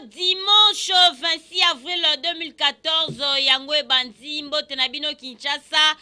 Dimanche 26 avril 2014, yango ebandi. Mbote na bino Kinshasa,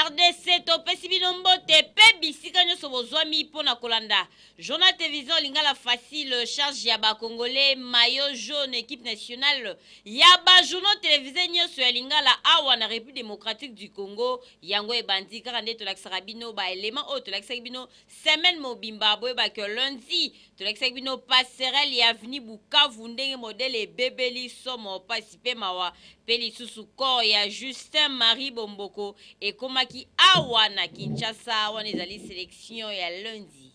RDC, topesi bino mbote pe bisika nyonso bozwami mpo na kolanda Journal Télévision Lingala Facile, charge ya ba Congolais, maillot jaune, équipe nationale ya ba journaux télévisés nyonso ya Lingala awa na République démocratique du Congo. Yango ebandi kaka nde tolakisaka bino ba éléments oyo tolakisaki bino semaine mobimba. Boyeba ke lundi tolakisaki bino passerelle ya avenue Bukavu ndenge modèle ebebeli, somo, pasi pe mawa, pe lisusu corps ya Justin Marie Bomboko ekomaki awa na Kinshasa. Wana ezali sélection ya lundi.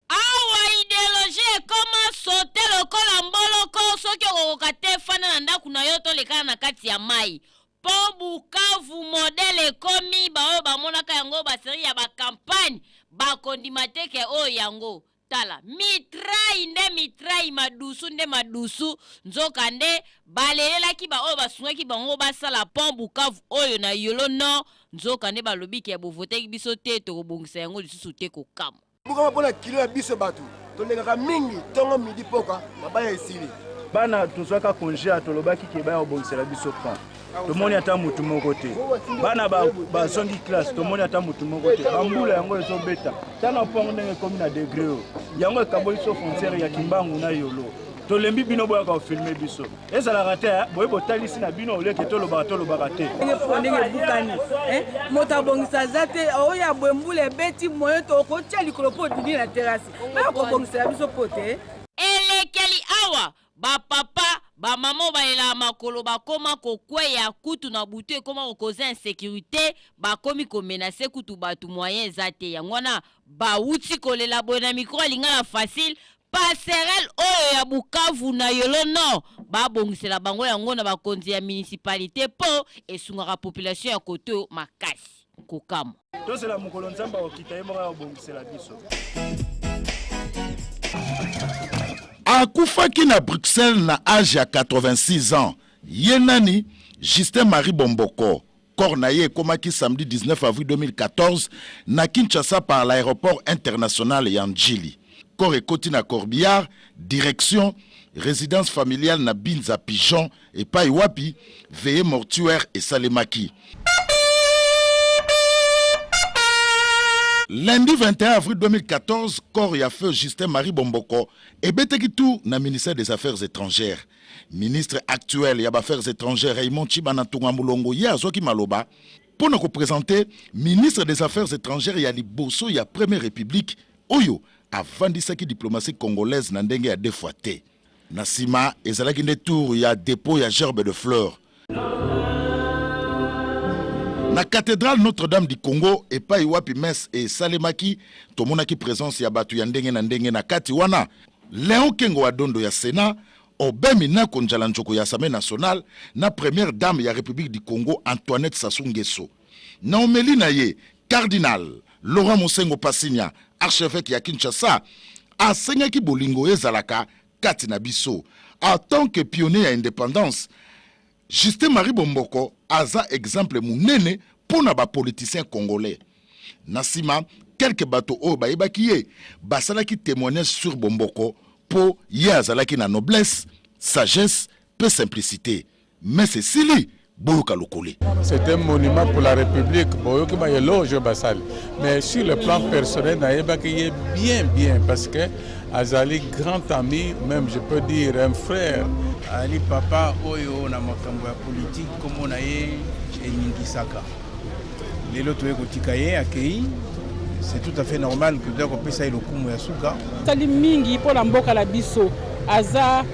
Awa idéologie ekoma sote lokola mboloko, soki okokoka te, fanda na ndako na yo, tolekana na kati ya mai. Mpo Bukavu modèle ekomi, baoyo bamonaka yango basérie ya bacampagne bakondima te ke oyo yango. Tala mitraille nde mitraille, madusu nde madusu, nzoka nde balelelaki baoyo basungaki bango basala pont Bukavu oyo na Yolo Nord, nzoka nde balobi ke bovotaki biso te, tokobongisa yango lisusu te. Kokamwa. Bukama mpona kilo ya biso bato tolekaka mingi ntongo, midi, poka mabaya esili. Bana tozwaka congé ya tolobaki ke baya kobongisela biso pont, tomoni ata mutu moko te. Bana bazongi classe, tomoni ata mutu moko te. Bambula yango ezobeta, tala mpongo ndenge ekomi na degré oyo. Yango ekaboli so frontière ya Kimbangu na Yolo. Tolembi bino, boyaka kofilmer biso, ezalaka te. Boye botalisi na bino oleke, tolobaka tolobaka te. Ndenge ebukani, moto abongisa aza te. Oyo ya boye, mbula ebeti, moyo tokotia likolo mpo odindi na terrasse, baya kobongisela biso po te. Elekeli awa, bapapa, bamama oyo balelaka makolo bakoma kokweya kutu na butu, ekoma kokoza insécurité, bakomi komenacer kutu bato, moyen eza te. Yango wana bawuti kolela boye na micro ya Lingala Facile: passerelle oyo ya Bukavu na Yolo Nord, babongisela bango yango na bakonzi ya municipalité, mpo esungaka population ya kote oyo makasi. Kokamwa. Tozela mokolo Nzambe akokita ye moko akobongisela biso. Akufaki na Bruxelles na age ya 86 ans. Ye nani? Justin Marie Bomboko. Corps na ye ekomaki samedi 19 avril 2014 na Kinshasa par l'aéroport international ya Ndjili. Corps ekoti na corbillard, direction résidence familiale na Binza Pigeon, epai wapi veillée mortuaire esalemaki. Lundi 21 avril 2014, corps ya feu Justin Marie Bomboko ebetaki tour na ministère des Affaires étrangères. Ministre actuel ya Baaffaires étrangères, Raymond Tshibanda Ntunga Mulongo, ye azwaki maloba mpo na koprésenter ministre des Affaires étrangères ya liboso ya Première République oyo avandisaki diplomatie congolaise na ndenge ya deux fois te. Na nsima ezalaki nde tour ya dépôt ya gerbe de fleurs na cathédrale Notre-Dame du Congo, epai wapi messe esalemaki. Tomonaki présence ya bato ya ndenge na ndenge na kati wana: Léon Kengo wa Dondo ya Sénat, Aubin Minaku Njala Njoko ya Assemblée nationale, na première dame ya République du Congo, Antoinette Sassou Nguesso. Na homélie na ye, cardinal Laurent Monsengwo Pasinya, archevêque ya Kinshasa, asengaki bolingo ezalaka kati na biso. En tant que pionnier ya indépendance, Justin Marie Bomboko aza exemple monene mpo na bapoliticien congolais. Na nsima, quelques bato oyo bayebaki ye basalaki témoignage sur Bomboko, mpo ye azalaki na noblesse, sagesse mpe simplicité. Mais esili, boyoka lokole. C'est un monument pour la République. Boyoki ba éloge basali. Mais sur le plan personnel, nayebaki ye bien bien parce que azali grand ami, même je peux dire un frère. Ali papa oyo na makambo ya politike, nkombo na ye eningisaka. Lelo toye kotika ye akei, c'est tout à fait normal que toya kopesa ye lokumu ya suka. Asali mingi mpo na mboka na biso. Aza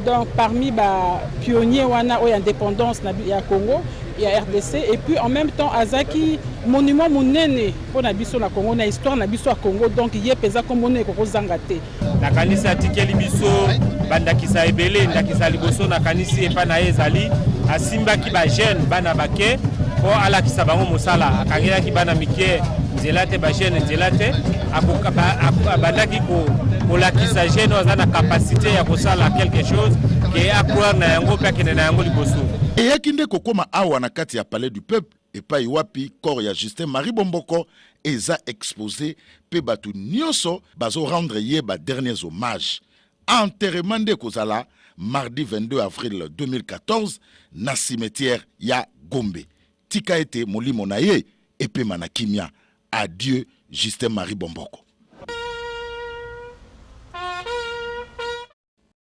donc parmi bapionnier wana oyo indépendance na ya Congo, ya RDC, et puis en même temps azaki monument monene mpo na biso na Congo, na histoire na biso ya Congo. Donc ye mpenza, nkombo no ekokozanga te. Nakanisi atikeli biso bandakisa ebele. Ndakisa ya liboso nakanisi epai na ye ezali asimbaki bajeune, bana bake, mpo alakisa bango mosala. Akangelaki bana mike nzela te, bajeune nzela te. Abandaki kolakisa jeune oyo aza na capacité ya kosala quelque chose ke acroire na yango mpe akende na yango liboso. Eyaki nde kokóma awa na kati ya Palais du Peuple, epai wapi corps ya Justin Marie Bomboko eza exposé mpe bato nyonso bazorendre ye baderniers hommages. Enterrement nde ekozala mardi 22 avril 2014 na cimetière ya Gombe. Tika ete molimo na ye epema na kimia. Adieu Justin Marie Bomboko.